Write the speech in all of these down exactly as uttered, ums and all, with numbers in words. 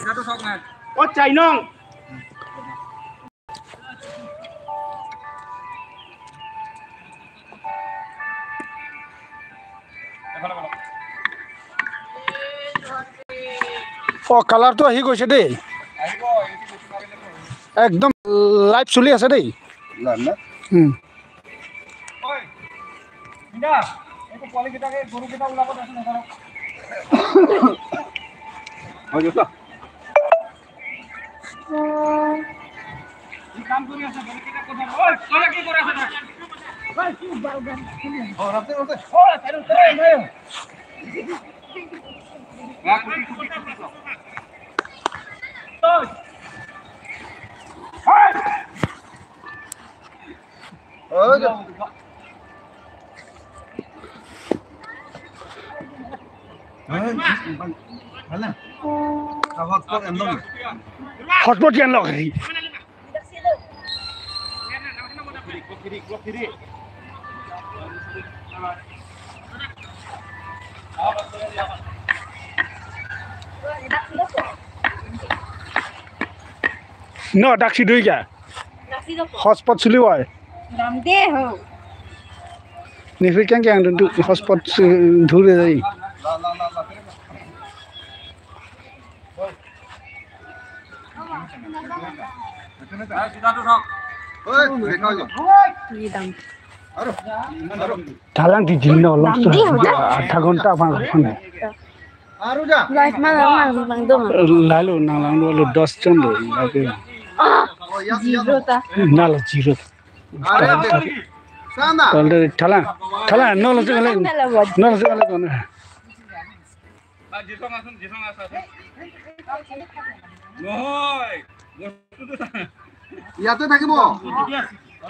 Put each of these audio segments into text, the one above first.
O chainong. O, color-টো আহি গৈছে দেই। একদম live চলি আছে দেই। উম। Hotspot yan lok. No, daksi dui kya? Hotspot suli wai. Ramde ho. Nifri kang kang dun tu hotspot su-, dhure dai. Ni dam. Thalang di jin no long so. Ramde ho. Adha ghonta bang bang. Live ma lang lang lang dong. Lalu nang lang dua lo dos jon lo lagi. Ah, zero ta. Na la zero. Tol de thalang. Thalang no lo sing le. No lo sing le kon. নহয়। ইয়াতে থাকিব।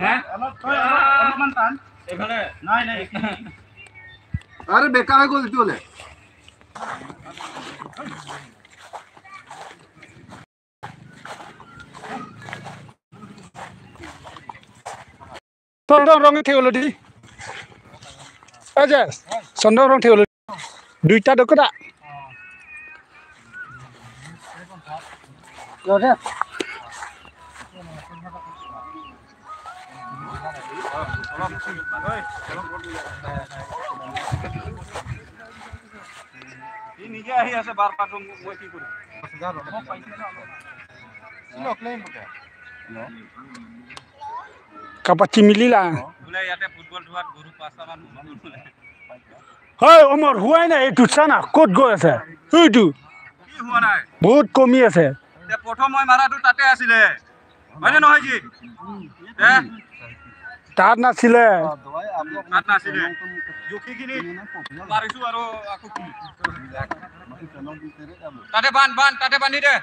হা? অলপমান টান। এইফালে। নাই, নাই, এইখিনি। আৰে, বেকা হৈ গ'ল এইটো হ'লে। Sondong rong theology. Aja, sondong rong theology. Duita dokra. সি নিজে আহি আছে বাৰ বাৰ, মই কি কৰিম? Kapachimili la. বোলে ইয়াতে ফুটবল ধোৱাত গৰু পাঁচটা মান মৰি গ'ল বোলে। হয়, অমৰ হোৱাই নাই এইটো, চানা ক'ত গৈ আছে? এইটো কি হোৱা নাই? বহুত কমি আছে। তে প্ৰথম মই মাৰাটো তাতে আছিলে, হয়নে নহয় জি? তে তাত নাছিলে। তাত নাছিলে। জুখিখিনি মাৰিছো আৰু আকৌ কি? তাতে বান্ধ, বান্ধ, তাতে বান্ধি দে।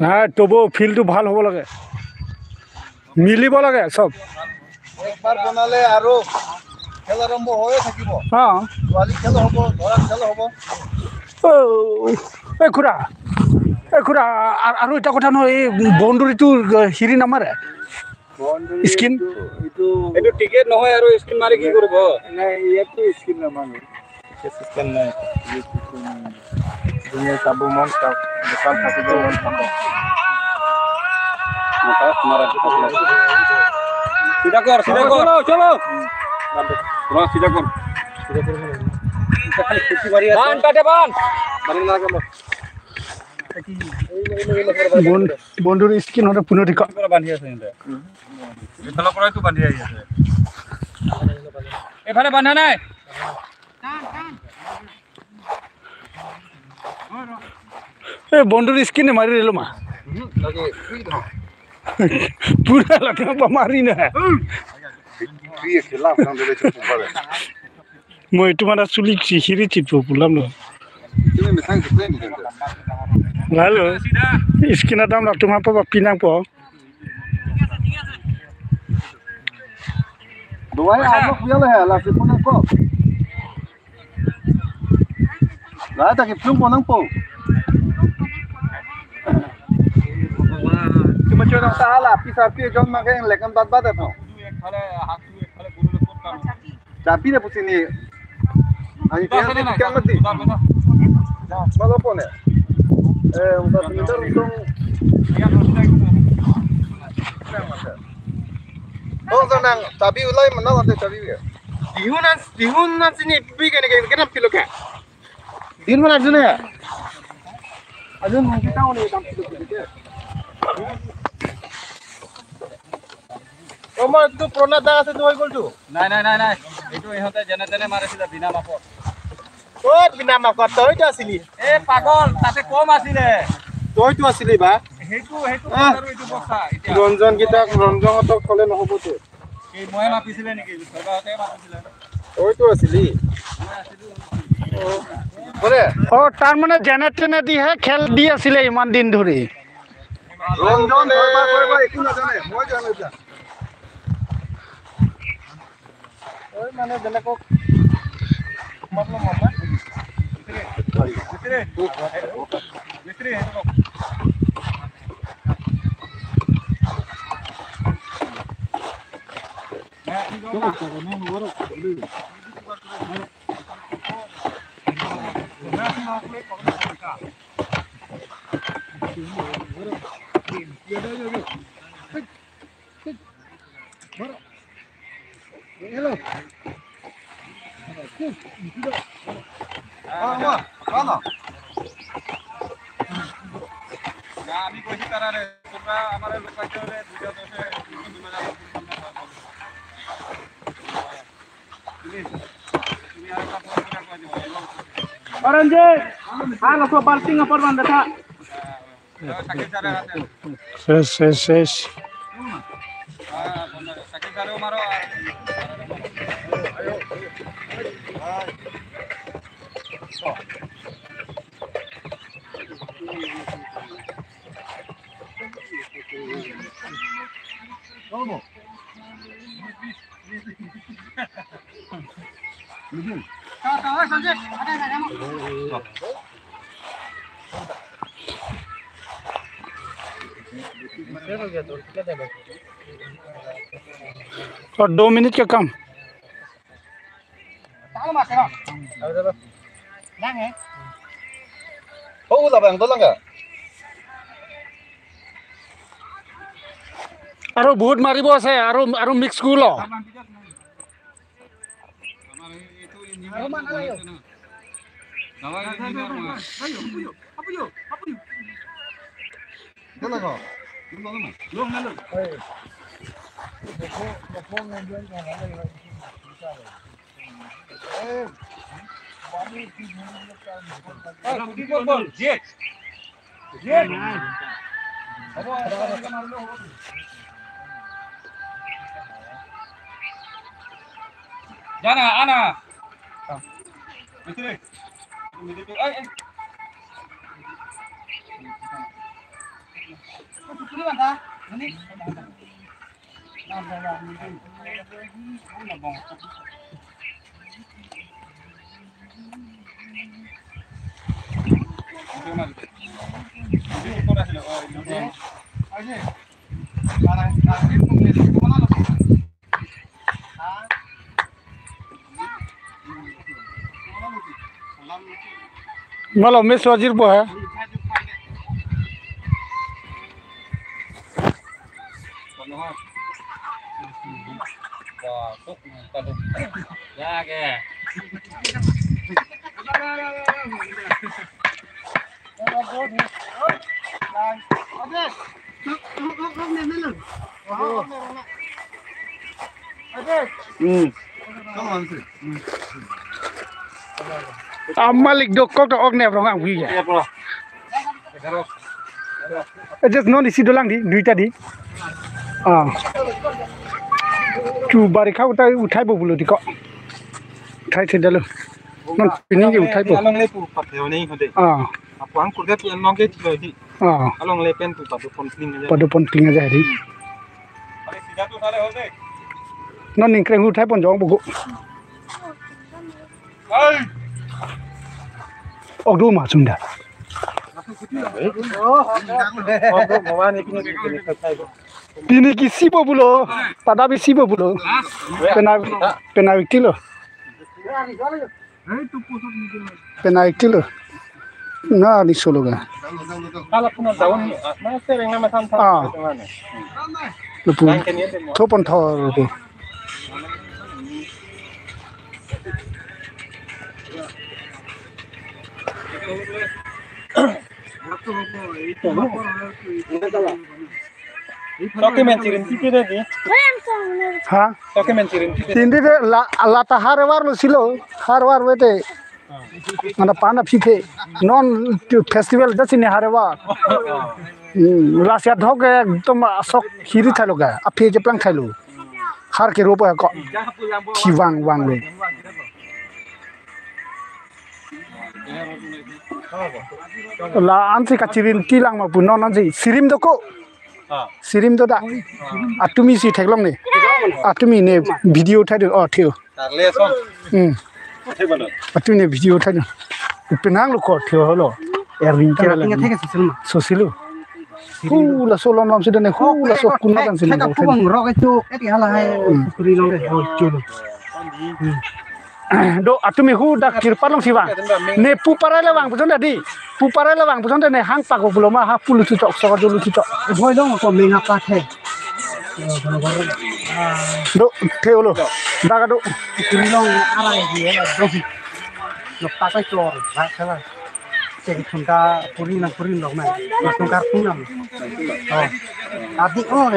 নাই, তবু ফিল্ডটো ভাল হ'ব লাগে, মিলিব লাগে চব। একবাৰ বনালে আৰু খেল আৰম্ভ হৈয়ে থাকিব। অ। পোৱালি খেল হ'ব, ল'ৰা খেল হ'ব। অ, এই খুৰা, এই খুৰা, আ-, আৰু এটা কথা নহয়, এই বাউণ্ডেৰীটো হেৰি নামাৰে? Boundary skin? এইটো, এইটো এইটো টিকেট নহয় আৰু স্কিন মাৰি কি কৰিব? নাই, ইয়াততো স্কিন নামাৰে। চিষ্টেম নাই। যোনে চাব মন চাওক, দোকান থাকিব মন চাব। মোটা মাৰা দোকান আছে। চিধা কৰ, চিধা কৰ। চলো, চলো। বাদ দে। পুৰা চিধা কৰ। চিধা কৰ। এতিয়া খালি খুটি মাৰি আছে। বান্ধ, তাতে বান্ধ। মাৰি নালাগে মোক। বন-, বন্ধুৰ স্কিন হতে পুনৰ দিক। পৰা বান্ধি আছে সিহঁতে। এইফালৰ পৰাইতো বান্ধি আহি আছে। এইফালে বান্ধা নাই। এই বন্ধুৰ স্কিনে মাৰি দিলো মা। পুৰা লাগে মাৰি না। Iya, gelap, nang dulu cukup balik. Mo itu mana sulit sih, siri cipro pulang lo. Ini mesang kita ini kan. Lalu, skin adam latum apa pinang po? Duai alok dia lah, lah, si punya kok. Lah, ta kiplung ponang po. Cuma cuma nang sahala, pisa pi jon makai yang lekam bat bat atau. Tapi dia pusing ni. Ani dia ni kan mati. Malah pon ya. Eh, udah pintar untung. Oh, tenang. Tapi ulai mana nanti tapi ya. Dihunan, dihunan sini pi kan kan kan pilo ka. Din mana dulu ya? Adun mungkin tahu nih tampil gitu. Omar, এইটো পুৰণা দাগ আছে, এইটো হৈ গ'লতো। নাই, নাই, নাই, নাই। এইটো ইহঁতে যেনে তেনে মাৰিছিলে বিনা মাপত। ক'ত বিনা মাপত? তইতো আছিলি। এ পাগল, তাতে কম আছিলে। তইতো আছিলি বা? সেইটো, সেইটো অ। আৰু এইটো বস্তা এতিয়া। ৰঞ্জন গীতাক, ৰঞ্জনহঁতক ক'লে নহ'বতো। এই ময়ে মাপিছিলে নেকি? চৰকাৰতে মাপিছিলে। তইতো আছিলি। বোলে। অ, তাৰমানে যেনে তেনে দিহে খেল দি আছিলে ইমান দিন ধৰি। ৰঞ্জন, ধৰিবা, ধৰিবা, একো নাজানে। মই জানো এতিয়া। ঐ, মানে বেলেগক মাত লম, মাত লম। মিস্ত্ৰী, মিস্ত্ৰী, মিস্ত্ৰী, সেইটো কওক। না, আমি কৈছি তারা রে, তোমরা আমার লোক আছে রে, দুইটা দশে, তুমি আর একটা ফোন করে কই দিবা। অরঞ্জিত, আলো তো বালতিং আপর বান্ধা থা। শেষ, শেষ, শেষ। और दो मिनट का काम। Oh, ulah bang, tolong ka? আৰু বহুত মাৰিব আছে, আৰু, আৰু মিক্স কৰি ল। জানা, আনা। মিস্ত্রি। মিস্ত্রি, এই, এই। Malo, Miss Wajir po ha? Hmm. Amalik dokok to ok ne rong ang hui ya. Just non isi dolang di, duita di. Ah. Tu barikha utai uthai bo bulu di ko. Uthai theda lo. Non pini ke uthai bo. Along le pu pat le ne hode. Ah. Apo ang kurga pi along ke thilo di. Ah. Along le pen pu padu pon pling aja. Padu pon pling aja di. Non ningkreng uthai pon jong bo go. Hey! Ok do ma chunda. Pini ke sibo pulo, pada bi sibo pulo. Pena, pena tilo. Pena tilo. Na ni solo ga. Kalau punya daun, ah, na sering nama santan. Ah. Mana? Lupu. Yang kini ada. Thopon thor lupu. Toke men chirin titi de di. Ha? Toke men chirin titi. Tindi de la, la ta harvar lo silo. Harvar vete. Mana pana phiphe. Non festival da sini harvar. Hmm, lasia dhok ekdom asok hiri thailo ga. Aphe cheplang thailo. Har ke ropo ko. Thi vang vang lo. La ansi kachirin tilang ma pu non ansi sirim do ko. Ah. Sirim do da. Ah. Atumi si theklong ne. Atumi ne video thai do. Oh, theo. Tarle son. Hmm. Atumi ne video thai do. Penang lo ko theo lo. Erwin ke la. Tinggal thek sosial ma. Sosial lo. Hu laso lom lom sida ne hu laso kun makan sini. Thek aphu bang rok itu, eh, hala hai, hmm, pukri long de, ho chu. Hmm. Do atumi hu dak kirpat long si vang. Ne pu parai le vang puson tadi. Pu parai le vang puson tadi ne hang pak pulo ma ha pulu chuchok sok dulu chuchok. Boi long ko meng apa the. Do theo lo. Dak do. Pukri long arai di ya do. Lo pakai chor, dak khala. Cheng thun ta puri nang puri nang nang. Nang thun kar pun nang. Oh. Adi oh.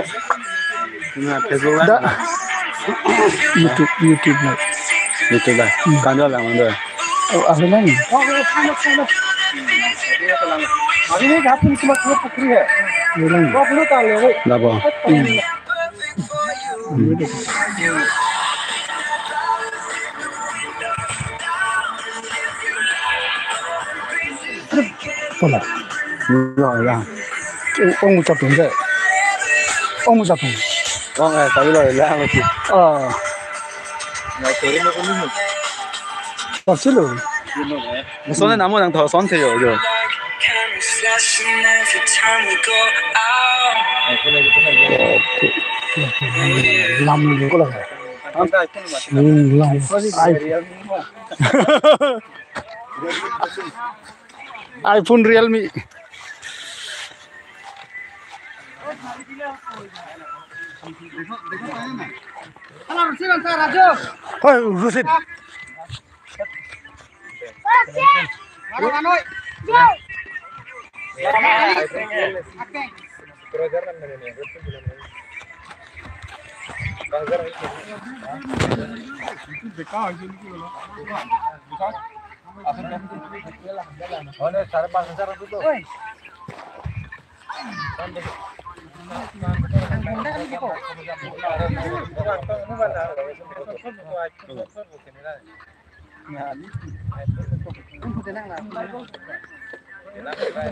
Na Facebook lah. Da. YouTube, YouTube lah. YouTube lah. Hmm. Kan do lang do. Oh, apa lagi? Oh, oh, oh, oh. Hari ini hapun cuma dua pukri ya. Apa lagi? Dua puluh kali ya, Bu. Dua puluh. Hmm. Pola. Lo ya. Ong ucap pun deh. Ong ucap pun. Ong eh, tapi lo ya, lo sih. Ah. Nggak turun apa nih? Pasti lo. Musuh na namo nang thosong se yo yo. Lam lo ko la. Hmm, lam. Ai. iPhone, Realme. Hoi, Rusid.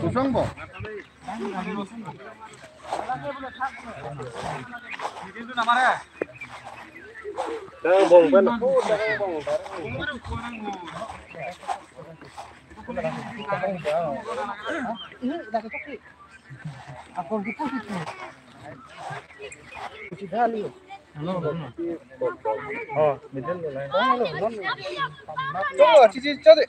Kusong bo? Dang bong pen, oh, dang bong pen. Oh, middle line. Oh, chichi, chode.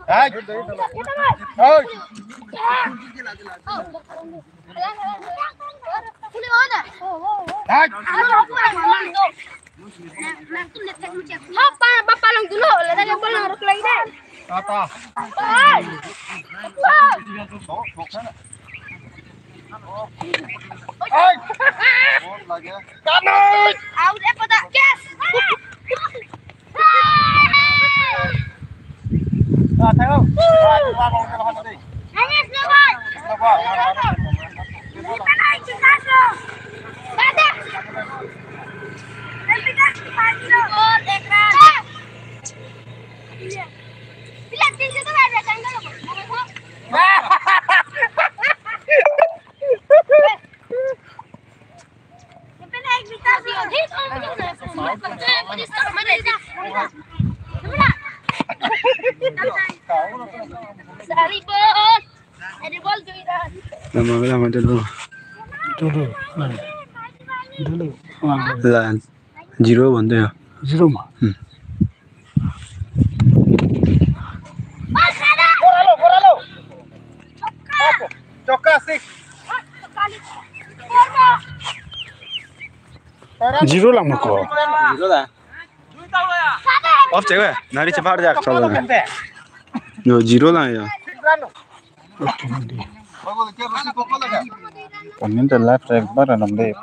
Hai. Hai. Hop, pa, pa, palang dulu, lada dia palang ruk lagi deh. Tata. Oi. Oi. Out, eh, pada. Yes. Lama lama dulu. Dulu. Dulu. Lan. Zero bande ya. Zero ma. Hmm. Chokka six. Zero lang mako. Zero da. Off check we. Nari chephar jak. No, zero lang ya. Panin te life track bar nam de.